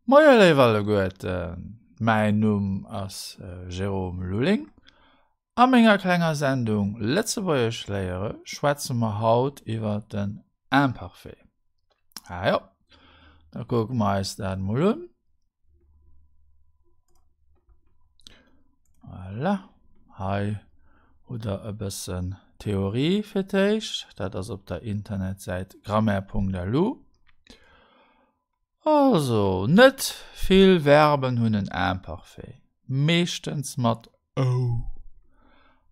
Moie léif alleguerten, mäin Numm ass Jérôme Lulling. A menger klenger Sendung Lëtzebuergesch léiere schwätze mer haut iwwer den Imparfait. Ah jo, da kucke mer eis dat mol un. Voilà, hei hutt der e bëssen Theorie fir d'éischt. Dat ass op der Internetsäit grammaire.lu. Also, net vill Verben hunn en Imparfait, meeschtens mat ou.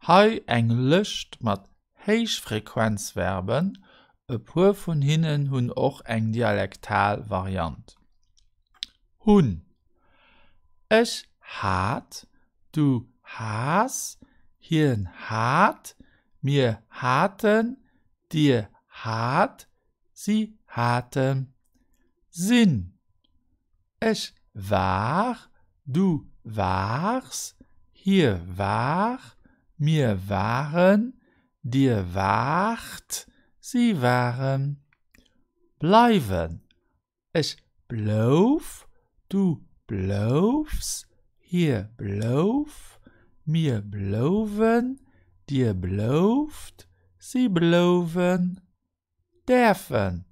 Hei eng Lëscht mat Héichfrequenzverben, e puer vun hinnen hunn och eng dialektal Variant. Hunn, Ech hat, du has, hien hat, mir haten, dir hat, Si haten. Sinn. Ech war, du waars, hie war, mir waren, dir waart, si waren. Bleiwen. Ech blouf, du bloufs, hie blouf, mir blouwen, dir blouft, si blouwen. Däerfen,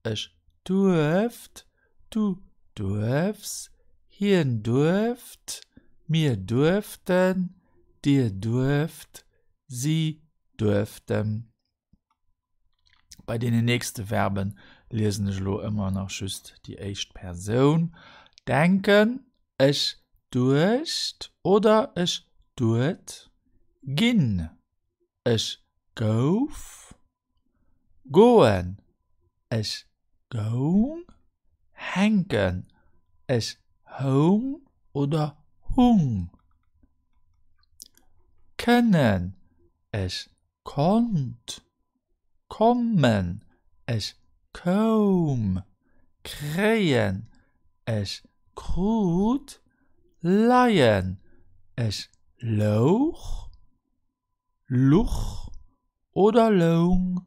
ech duerft, du duerfs, hien duerft, mir duerften, dir duerft, si duerften. Bei deenen nächste Verben liesen ech elo ëmmer nach just déi éischt Persoun. Denken, ech duecht oder ech duet, ginn, ech gouf. Goen, ech goung. Hänken, ech houng oder hung. Kënnen, ech konnt. Kommen, ech koum. Kréien, ech krut. Leien, ech louch. Luch oder loung,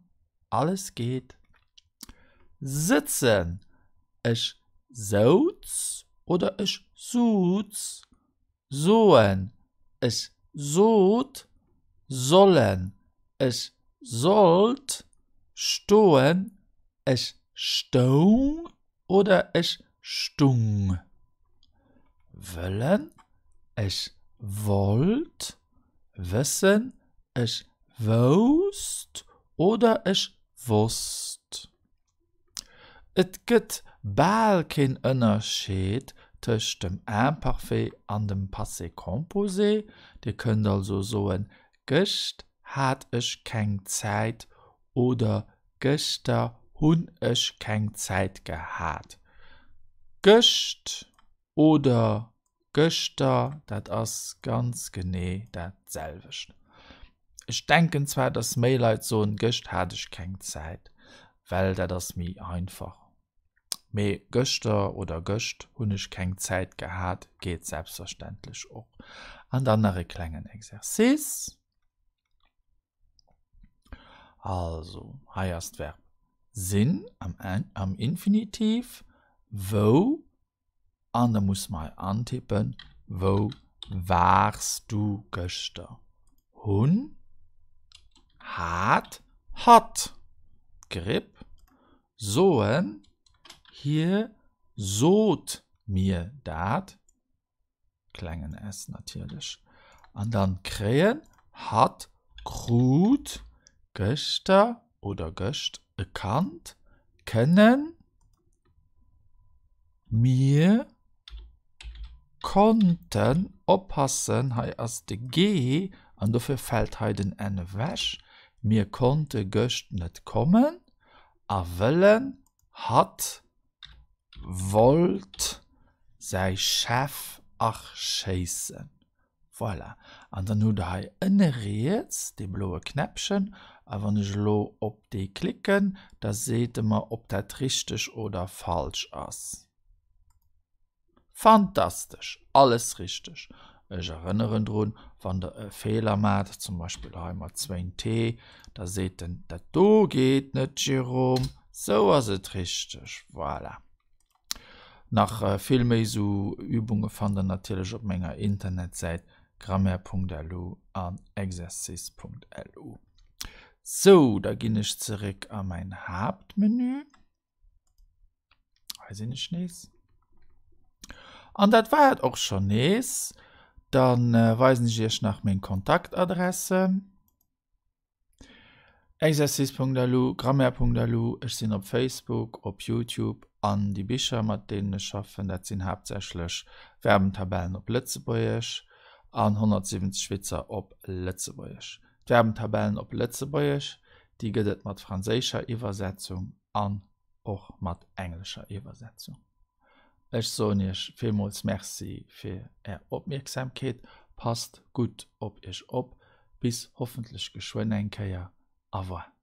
alles geet. Sëtzen, ech souz oder ech suz. Soen, ech sot. Sollen, ech sollt. Stoen, ech stoung oder ech stung. Wëllen, ech wollt. Wëssen, ech wousst oder ech wosst. Et gëtt bal keen Ënnerscheed tëscht dem Imparfait an dem Passé composé. Dir kënnt also soen, Gëscht hat ech keng Zäit oder Gëschter hunn ech keng Zäit gehat. Gëscht oder gëschter, dat ass ganz genee dat selwecht. Ech denken zwar, dass méi Leit soen, gëscht hat ech keng Zäit, well dat ass méi einfach. Mee gëschter oder gëscht hunn ech keng Zäit gehat geet selbstverständlech och. An dann nach e klengen Exercice. Also, hei ass d'Verb sinn am, am Infinitiv, wou, an da muss mer hei antippen, wou waars du gëschter? Hunn, hat, hatt, d'Gripp, soen, hie sot mir dat, klengen s natierlech, an dann kréien, hatt krut gëschter oder gëscht e Kand, kënnen, mir konnten, oppassen, hei ass de g an dofir fält hei den n ewech, mir konnte gëscht net kommen a wëllen, hatt wollt säi Chef erschéissen. Voilà, an dann hutt der hei ënne riets dee bloe Knäppchen a wann ech elo op dee klicken, da seet e mer, ob dat richteg oder falsch ass. Fantastesch, alles richteg. Ech erënneren drun, wann der e Feeler maacht, zum Beispill hei mat zwéin T, da seet en, dat do geet net, Jérôme, sou ass et richteg. Voilà. Nach vill méi sou Übunge fannt der natierlech op menger Internetsäit grammaire.lu an exercice.lu. Sou, da ginn ech zeréck a mäin Haaptmenü. Hei sinn ech nees. An dat war et och schonn nees. Dann weisen ech iech nach meng Kontaktadresse. Exercice.lu, Grammaire.lu, ech sinn op Facebook, op Youtube an déi Bicher mat deenen ech schaffen, dat sinn haaptsächlech Verbentabellen op Lëtzebuergesch an 170 Witzer op Lëtzebuergesch. D'Verbentabellen op Lëtzebuergesch, déi gëtt et mat franséischer Iwwersetzung an och mat englescher Iwwersetzung. Ech soen iech villmools Merci fir är Opmierksamkeet. Passt gutt op iech op. Bis hoffentlech geschwënn eng Kéier. Au revoir.